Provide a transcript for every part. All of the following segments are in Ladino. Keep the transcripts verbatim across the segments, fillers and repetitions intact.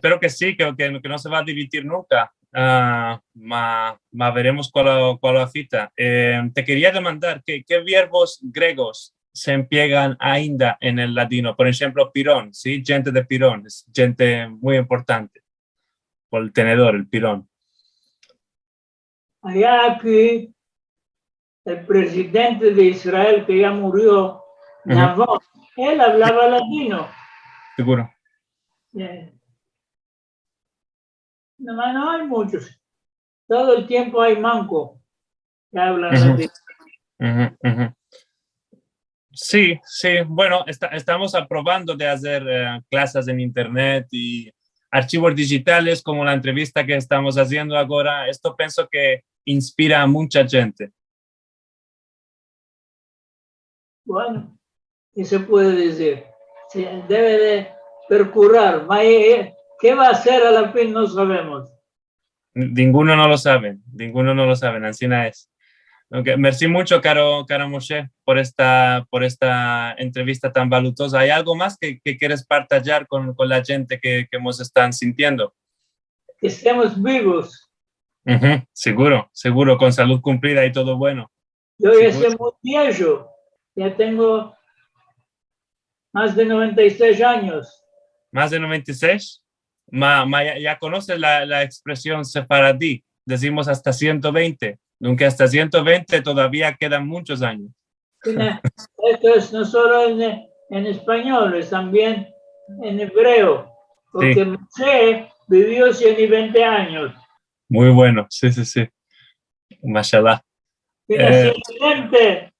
espero ke si, ke, ke, ke no se va a deritir nunka. Ah, ma, ma veremos kual, kual afita. Eh, te keria demandar, ke, ke verbos gregos se emplegan ainda en el ladino? Por enshemplo, piron, si? Djente de piron, es djente muy importante. Por el tenedor, el piron. Aya aki, el prezidente de Israel ke ya murio, Navon, el avlava ladino. Siguro. Eh, no, no ay munchos. Todo el tiempo ay manko ke avlan ladino. Si, si. Bueno, esta-, estamos aprovando de azer, eh, klasas en internet i arshivos dijitales komo la entrevista ke estamos aziendo agora. Esto penso ke inspira a muncha djente. Bueno, ke se puede dizir? Se deve de prokurar, ma, eh, ke va azer a la fin no savemos. Ninguno no lo saven, ninguno no lo saven, ansina es. Ok, mersi muncho, karo, karo Moshe, por esta, por esta entrevista tan valutoza. Ay algo mas ke, ke keres partajar kon, kon la djente ke, ke mos estan sintiendo? Ke estemos bivos. Siguro, siguro, kon salud kumplida i todo bueno. Yo ya soy muy viejo, ya tengo mas de noventa i sesh anyos. Mas de noventa i sesh? Ma, ma, ya, ya konoses la, la ekspresion sefaradi. Dizimos asta siento vente. Aunke asta siento vente todavia kedan munchos anyos. Esto es no solo en, en espanyol, es tambien en ebreo, porke Moshe bivio sien i vente anyos. Muy bueno, si, si, si. Mashallah. Fina siento vente.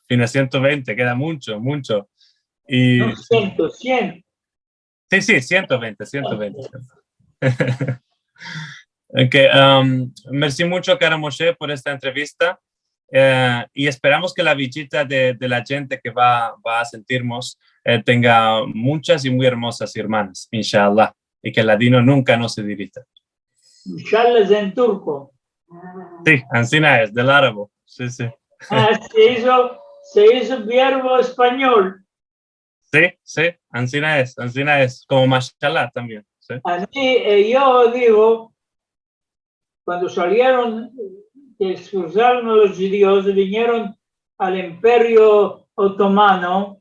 Fina siento vente, keda muncho, muncho. I no, siento, sien. Si, si, siento vente, siento vente. Ok, um, mersi muncho, karo Moshe, por esta entrevista. Eh, i esperamos ke la vijita de, de la djente ke va, va a sintirmos, eh, tenga munchas i muy ermozas ermanas, inshallah, i ke el ladino nunka no se derita. Inshallah es en turko. Si, ansina es, del arabo. Si, si. Ah, se izo, se izo verbo espanyol. Si, si, ansina es, ansina es, komo mashallah tambien, si. Ansi, eh, yo digo, kuando salieron, ke ekspulsaron a los djudios i vinieron al Imperio Otomano,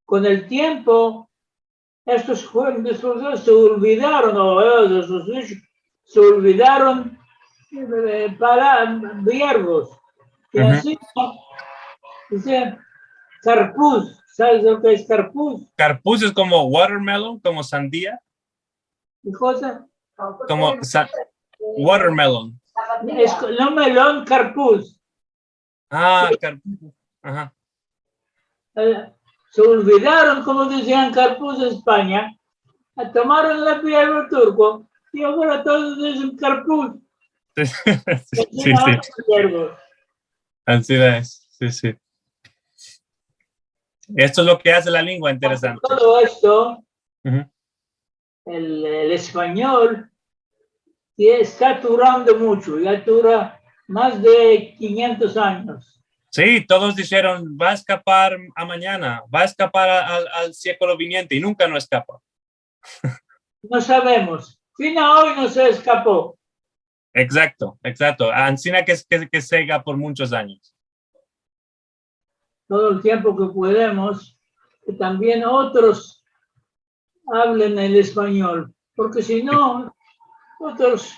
kon el tiempo, estos judiyos se olvidaron, o ellos, estos judiyos, se olvidaron, eh, para verbos. I ansi, dize, karpuz. Saves lo ke es karpuz? Karpuz es komo watermelon, komo sandia. Ke koza? Komo sa-, watermelon. Es ko-, no melon, karpuz. Ah, karpuz. Aha. Eh, se olvidaron komo dizian karpuz en Espanya, tomaron el verbo turko i agora todos dizen karpuz. Si, si. Ansina es, si, si. Esto es lo ke aze la lengua interesante. Todo esto, el, el espanyol ya esta durando muncho, ya dura mas de kinyentos anyos. Si, todos disheron, va a eskapar amanyana, va a eskapar a-, al, al siglo viniente, i nunka no eskapa. No savemos. Fina oy no se eskapo. Egzakto, egzakto. Ansina ke, ke, ke siga por munchos anyos. Todo el tiempo ke podemos, ke tambien otros avlen el espanyol, porke si no, otros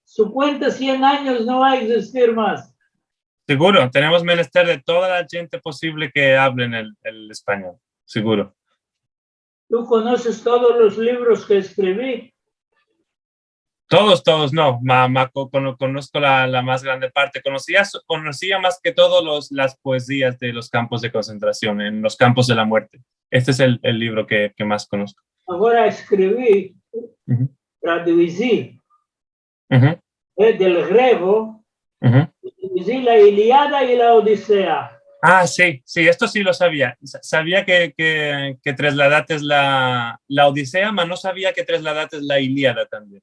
sinkuenta, sien anyos no va a egzistir mas. Siguro, tenemos menester de toda la djente posivle ke avlen el, el espanyol, siguro. Tu konoses todos los livros ke eskrivi? Todos, todos no. Ma, ma, ko-, kono-, konosko la, la mas grande parte. Konosia so-, konosia mas ke todo los, las poezias de los kampos de konsentrasion, en los kampos de la muerte. Este es el, el livro ke, ke mas konosko. Agora eskrivi, tradusi, eh, del grego, tradusi la Iliada i la Odisea. Ah, si, si, esto si lo savia. Sa-, savia ke, ke, ke trasladates la, la Odisea, ma no savia ke trasladates la Iliada tambien.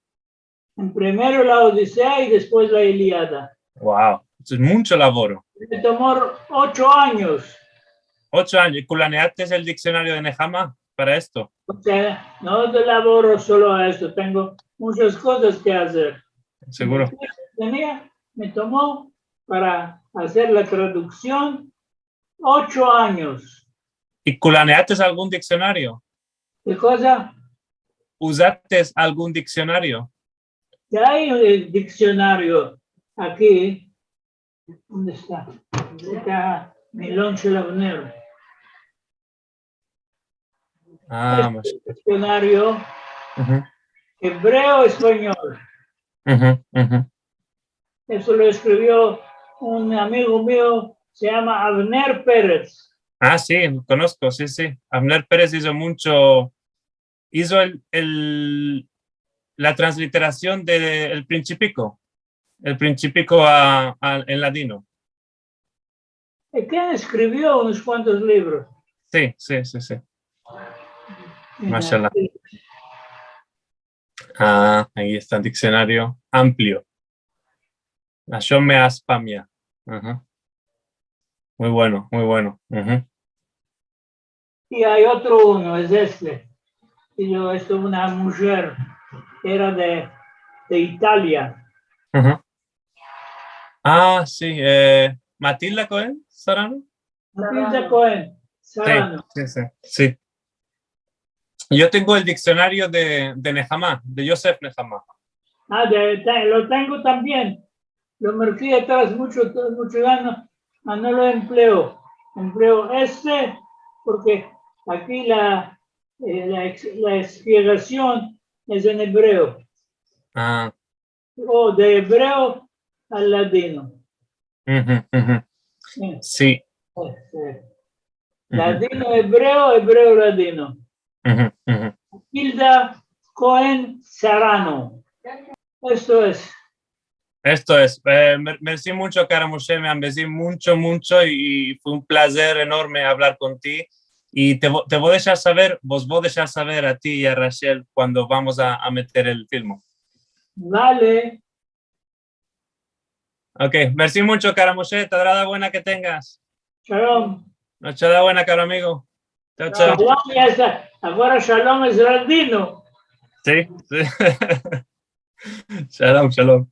En primero la Odisea i despues la Iliada. Wow, es muncho lavoro. Me tomo ocho anyos. Ocho anyos. I kulaneates el diksionario de Nehama? para esto. O sea, no lavoro solo a esto, tengo muchas kozas ke azer. Seguro. Tenia, me tomo para azer la traduksion ocho anyos. I kulaneates algun diksionario? Ke koza? Uzates algun diksionario? Ya ay un diksionario aki. Onde esta? Esta mi lonche, Avner. A, es un diksionario ebreo-espanyol. Esto lo eskrivio un amigo mio, se yama Avner Perez. A, si, konosko, si, si. Avner Perez izo muncho, izo el, el, la transliterasion de El Principito. El Principito a, a, en ladino. Es ke eskrivio unos kuantos livros. Si, si, si, si. Mashallah. A, ai esta, diksionario amplio. Lashon Me'aspamia. Muy bueno, muy bueno. I ay otro uno, es este. I yo, esto, una mujer, era de, de Italia. A, si, e, Matilda Cohen Sarano. Matilda Cohen Sarano. Si, si, si. Yo tengo el diksionario de, de Nehama, de Yosef Nehama. A, de, te, lo tengo tambien. Lo merki atras muncho, muncho anyos, mas no lo empleo. Empleo este porke aki la, e, la eks-, la eksplikasion es en ebreo. A. O de ebreo al ladino. Si. Ladino ebreo, ebreo ladino. Matilda Cohen Sarano. Esto es. Esto es. E, mer-, mersi muncho, kara Moshe, me ambezi muncho, muncho, i, i fue un plazer enorme avlar kon ti. I te vo-, te vo deshar saver, vos vo deshar saver a ti i a Rachel kuando vamos a, a meter el filmo. Vale. Ok, mersi muncho, kara Moshe, tadrada buena ke tengas. Shalom. Nochada buena, karo amigo. Chao, chao. Shalom, ya esta. Agora shalom es ladino. Si, si. Shalom, shalom.